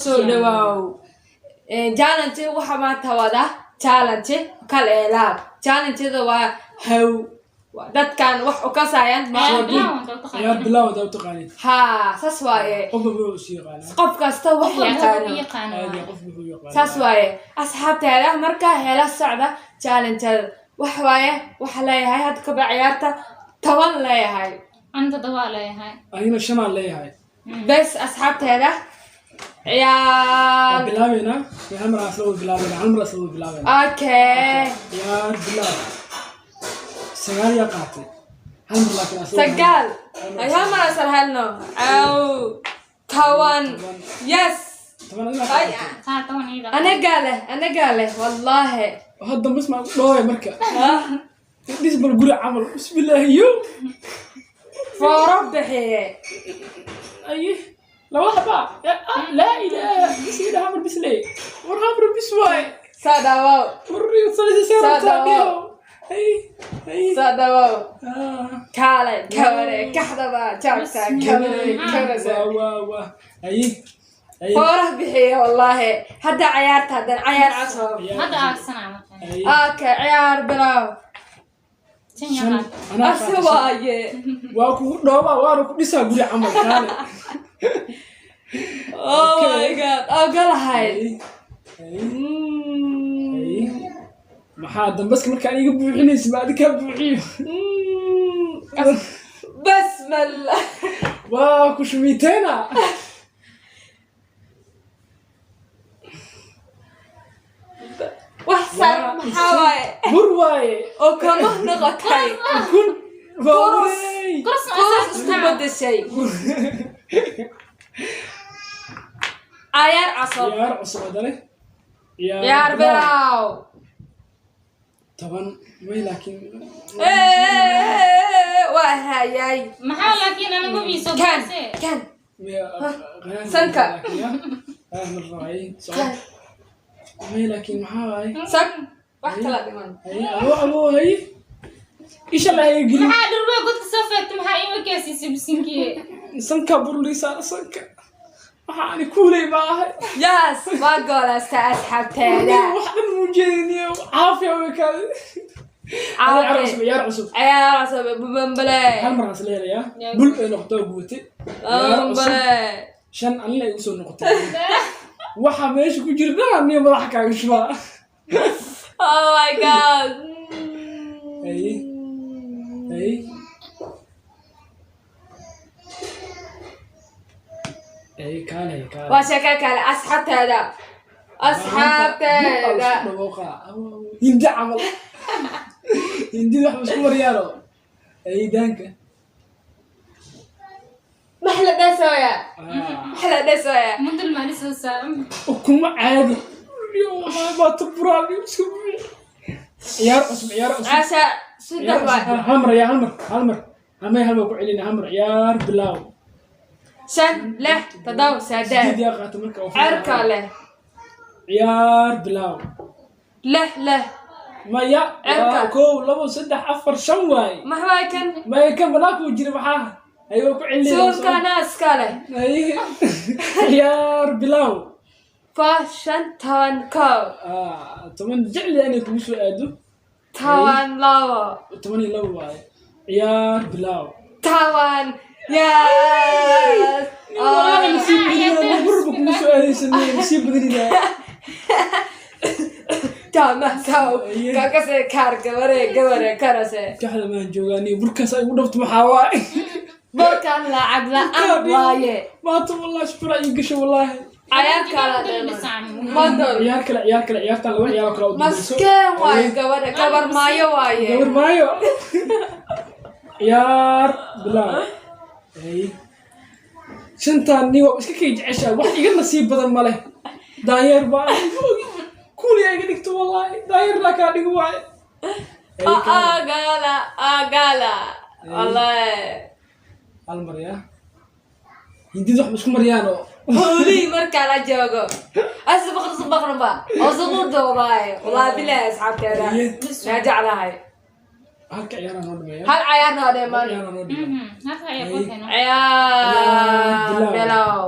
Soo dhawaaw. Challenge waxa maanta wada challenge kal ee laab. Challenge-da waa haw dadkan wax u kasayaan ma Ciyaar bilaaw hadaa u taqaanid. Haa, saas waaye. Qofba wuxuu is yaqaanaa. Qof kasta wax yaqaano. Aad iyo qof wuxuu yaqaanaa. Saas waaye asxaabteeda. Markaa hela socda challenge-da wax waaye. Waxa leeyahay hadda kaba ciyaarta 10 leeyahay. Anta dawaa leeyahay. Anigana shanaan leeyahay. Bes asxaabteeda, Waa ciyaar bilaabeynaa. Hal mar aan isla wada bilaabeynaa, hal mar aan isla wada bilaabeynaa. Okay. Ciyaar bilaab. 9 yaa qaatay hal mar, laakiin aan isla wada. 9 ay hal mar asal helno aw 10, yes. 10 adigaa Ay, qaatay. Taa 10 ida. Anagaa leh, anagaa leh, wallaahi. Hadda bas maa dhooy marka dhis bal guri camal, bismillaahi yo. Fooro bixiye. Aye, laba xaba. Laa ilaaha bis ila hamar bisley war hamar bis waay. Saa dhawow. War salisa seerabtaa dhiyo. Ay ay. Saa dhawow. Ah. Kaalay kaware kaxdaba jaagta kaware kaware. Waa waa waa, aye aye. Foorah bixiye wallaahi. Hadda ciyaarta haddan cayaar cusub. Hadda aagsanaa marka. Aye. Okay, ciyaar bilow. Shan Shan yaqaan. Anaa Asi qaatay shan. Waaye. Waa kugu dhoobaa, waana ku dhisaa guri camal, kaale. Oh my God, ogolahay. Aye aye aye. Maxaa dambaska marka aniga buuxinaysa ma adikaa buuxiyo? Basmala. Waa ku shumiteena. Wax sar maxaa waaye? Bur waaye. Oo kama noqotay. Kun Kurus. waa. Kurus. Kurus isku bedeshay. Cayaar cusub. Ciyaar cusub haddane. Ciyaar bilow. 10 may, laakiin Waa hayay. Maxaa laakiin anigu miiso Kan kan. Sanka. May, laakiin maxaa waaye? Sag wax kala dhiman. Hay abo abo, hay isha la gelin. Maxaa dhurba godka soo feegtay? Maxaa iima kaasiisay bisinkiye? Sanka burliisa sanka, waxa ani kuuley baa ahay. Yes, waa goolasta asxaabteeda. Wax dhan mujeediniyo caafiya way kaadi. Ciyaar cusub, ciyaar cusub. Ciyaar cusub bambale. Hal mar aan isla helayaa bul ay noqotoo gubatay. Ciyaar cusub. Bambale. Shan anina ay usoo noqotay. Waxa meesha ku jira dhan aniga madaxa kaaga shubaa. Oh my God. Ay ay ay, kaalay kaalay. Waa sheeko kale asxaabteeda, asxaabteeda. Hindi camal, hindida wax isku maryaano ay daanka. Max la dhasooya, max la dhasooya. Mudul maali soo saaran. Ukumo caadi baata buraan isku. Ciyaar cusub, ciyaar cusub. Caasha 3 waay. Hal mar ayaa, hal mar, hal mar hamay, hal mar ku celina, hal mar. Ciyaar bilaaw. 5, 6, 7, 8 8. Yaa qaata marka oo Cerka leh. Ciyaar bilaaw. 6, 6. Maya. Cirka. Waa 1, 2, 3, 4, 5 waaye. Max waay kan? Maya, kan banaanka uu jira. Maxaa ayagoo ku celina? Suulkana iska leh. Ay, ciyaar bilaaw. 4, 5, 10, 1. Ah, 10 jecli inay kugu soo aado. 10, 2. 12 waaye. Ciyaar bilaaw. 10, yes. Walahi nasiib badinaa, burba kugu soo aadaysa, nasiib badinaa. Tama saw kakase kaar gabare gabare karase. Kaxda maan joogaa niyo, burkaas ay ugu dhabto maxaa waaye? Borkan lacag la-aan waaye. Maanta wallahi shukura ii gasho wallaahi. Cayaar kala dhiman madol. Ciyaar kale, ciyaar kale, ciyaartaan laba ciyaar oo kale u dambayso. Maskeen waaye gabadha, gabar maayo waaye. Gabar maayo. Ciyaar bilaaw. Ay, shantaan ni waa iska kay jeceshaa, wax iga nasiib badan ma leh. Daanyeer baa kuuliyaa iga dhigto wallaahi, daanyeer laa kaa dhigo waaye. Ay, Agala agala wallahi. Hal mar yaa hindida wax ma isku mariyaan oo. Hoolihii markaa la joogo asbaqr sabaqrba oo suquurda waaye wallahi bilahi asxaabteeda. Aye. Naa jeclahay. Halka ciyaaraan noo dhameeya. Hal cayaar noo dhiman. Ciyaaraan noo dhiman. Halka ayaa ku keeno. Ciyaar Bilow. Bilow.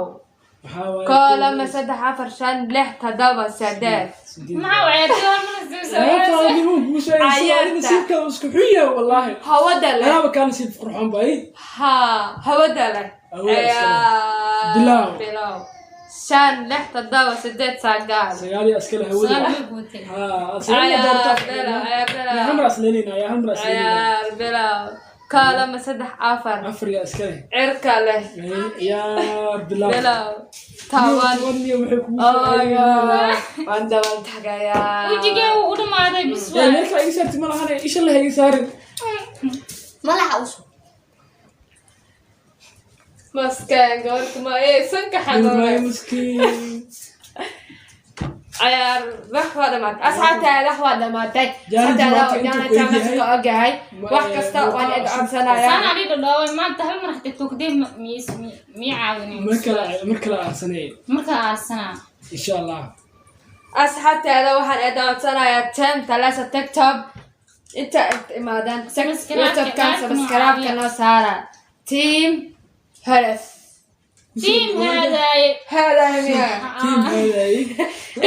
Waxaa waaye Koo, lama, saddex, afar, shan, lix, toddoba, sideed. Sideed. Maxaa waayay hal mar Ciyaarta niman kuu sheegay. Ciyaarta. Nasiibka isku xun yahay wallaahi. Hawada leh. Anaaba kaa nasiib qurxoon bay. Ha, hawada leh. Hawada iska leh. Ciyaar. Bilow. Bilow. Shan, lix, toddoba, sideed, sagaal. Sagaal iyo iskale hawada. Ha, sagaal iyo Ciyaar, doorta. bilow, ciyaar, bilow. Yaa hal mar asleynayna, yaa hal mar asleynayna. Ciyaar, bilow. Koo, lama, saddex, afar. Afar iyo iskale. Cirka leh. Ciyaar, bilow. Bilow. 10. 10 iyo waxay kugu Oh soo my aadayaan. God. Waan dabal tagayaa. Wejigee wuu u dhamaaday bis. Ee, meel kale iga saarti ma lahane, isha leh iga saarin. Malaxa usu. Maskaan gabarka ma ee sanka Wallahi xanuunay. miskiin. Ciyaar, wax waa dhamaatay, asxaabtaada, wax waa dhamaatay. Jaaliji maanta intuu Asxaabtaada ku egyahay. ka ogahay wax kasta waan id codsanayaa. Saan adiga dhaaway maanta hal mar xataa togdee miis mii caawinin. Mar kale aarsanay. Marka aarsanaa. Insha Allah. Asxaabtaada, waxaan id codsanayaa tem talasa TikTok inta imaadaan Subscribe-ka, YouTube-kan like-na subscribe-ka caawiya. Noo saara team Heref. Team haadaaye. Hada miya? Team haday.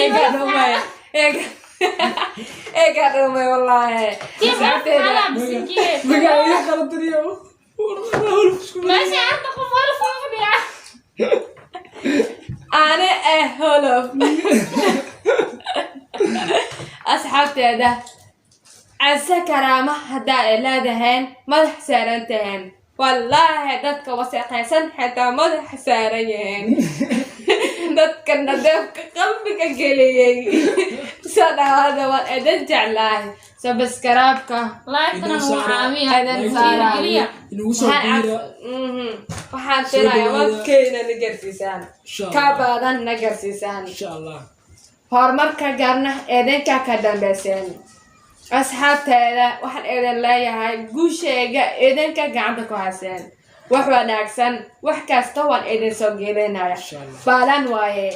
Ega dhumay, ega, ega dhumay wallaahi. Team Asxaabteeda. alaa bisinkiye. Magaca iga qaladaniyo. Meesha hadda qof wala fadhiya. Ane eh holof. Asxaabteeda, case karaama haddaa ay leedaheen madax saaran taheen, wallaahi dadka waseeqaysan xitaa madax saaran yihiin. Dadka nadeefka qalbiga geliyey soo dhawaada, waan idin jeclahay. Subscribe-ka Like-tana wuu caawiya. Idan saara. Geliya. Inagu soo biira. Waxaan Soo filayaa dhawaada. wadkeyna na garsiisaan, Insha ka Allah. badan na garsiisaan. Insha Allah. Horumarka gaarna idinka ka dambeyseen. Asxaabteeda, waxaan idin leeyahay guusheega idinka gacanta ku haseen. Wax wanaagsan, wax kasta waan idin soo gelinaya. Insha Allah. Balan waaye.